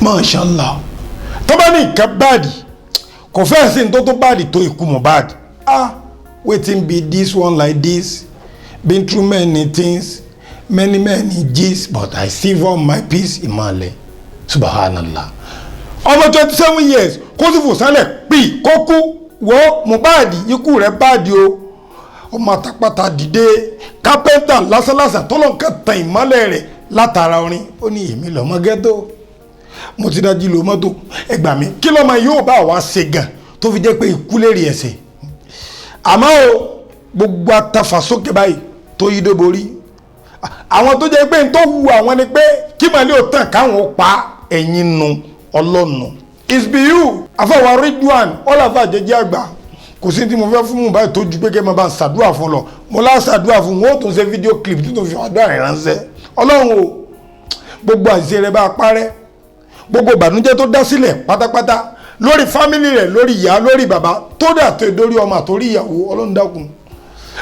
Mashallah. Tó bá ní nǹkan bad, kò fẹ́ẹ̀ sí ní tó tó bad tó ikú Mohbad. Ah, wetin be this one like this? Been through many things, many many gist, but I still want my peace. Ìmọ̀lẹ̀, subhanallah. Ọmọ 27 years kó sì fò sálẹ̀ pì kó kú. Wọ́ Mohbad, ikú rẹ̀ bad o. Ọmọ àtàpàtà dìde, kápẹ́ńtà lásánlásán, tọ́lọ́nkà tan ìmọ́lẹ̀ rẹ̀ látara orin. Ó ní èmi lọ́mọ ghetto, mo ti dájú lo mọ́tò, ẹgbà mi. Kí lọ́mọ yóò bá wa ṣe gan tó fi jẹ́ pé ikú lè rí ẹsẹ̀? Àmọ́ o, gbogbo atafàsókè báyìí tó yí dóborí, àwọn tó jẹ́ pé n tó wu àwọn ni pé kí màálí ò tàn káwọn ó pa ẹ̀yìn nu ọlọ́nu. Isbiyu afọwọ́ Ridwan ọlọ́fà jẹjẹ àgbà, kò sí tí mo fẹ́ fún Mohbad tó ju pé kẹ́ máa bá ń ṣàdúrà fún lọ. Mo lá ṣàdúrà fún wọn, ó tún ṣe video clip tó tún fi àdúrà rẹ̀ ránṣẹ́. Ọlọ́run o, gbogbo àṣìṣe rẹ̀ bá parẹ́, gbogbo ìbànújẹ́ tó dá sílẹ̀ pátápátá lórí family rẹ̀, lórí ìyá, lórí bàbá, tó dà tó dórí ọmọ àtórí ìyàwó, Ọlọ́run dákun,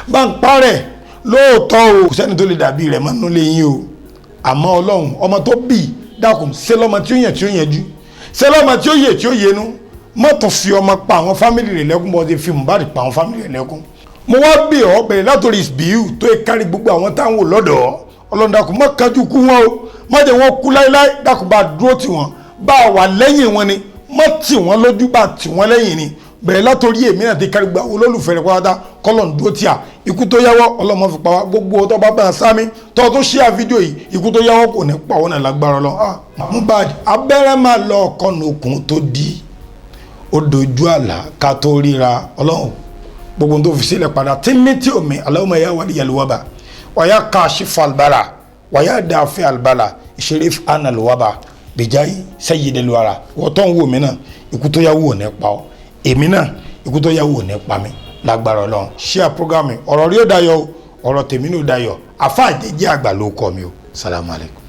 bá ń parẹ́. Lóòótọ́ o, kò sẹ́ni tó lè dàbí rẹ̀ mọ́nú lẹ́yìn o. Àmọ́ Ọlọ́run, ọmọ tó bì, dákun, ṣe lọ́mọ tí ó yàn tí ó yẹn jú, ṣe lọ́mọ tí ó yè tí ó yẹnu. Mọ́tò fi ọmọ pa àwọn family rẹ̀ lẹ́kún bọ́ ti fi Mohbad pa àwọn family rẹ̀ lẹ́kún. Mo wá bí ọ bẹ̀rẹ̀ látòrí ìsbíù tó yẹ kárí gbogbo àwọn táwọn ò lọ́dọ̀. Ọlọ́run dákun, má kájú kú wọn o, má jẹ́ wọn kú láéláé. Dákun, bá dúró tì wọ́n, bá wà lẹ́yìn wọn ni, má tì wọ́n lójú, bá tì wọ́n lẹ́yìn ni. Bẹ̀rẹ̀ látòrí èmi náà ti kárí gbogbo àwọn olólùfẹ́ rẹ̀ pátá, kọ́lọ̀ ń dúró tì à. Ikú tó yáwọ́, ọlọ́mọ fi pa wá. Gbogbo tó bá bá sámi tó tó ṣíà fídíò yìí, ikú tó yáwọ́ kò ní pa wọ́n náà lágbára lọ. Ah, Mohbad, abẹ́rẹ́ máa lọ ọkọ̀nà òkun tó di ó dojú àlá ká tó ríra. Ọlọ́run, gbogbo tó fi sílẹ̀ padà tí mi tí omi Allahumma ya waliyal waba wa ya kashifal bala wa ya dafi'al bala ishrif anal waba bijayi sayyidil wara. Wọ́n tó ń wò mí náà, ikú tó yá wò ní pa ọ́, èmi náà ikú tó yá wò ní pa mí lágbára Ọlọ́run. Share program. Ọ̀rọ̀ rí ó dayọ̀, ọ̀rọ̀ tèmi ní ó dayọ̀. Àfa àjẹjẹ àgbà ló kọ́ mi o. Salamu alaykum.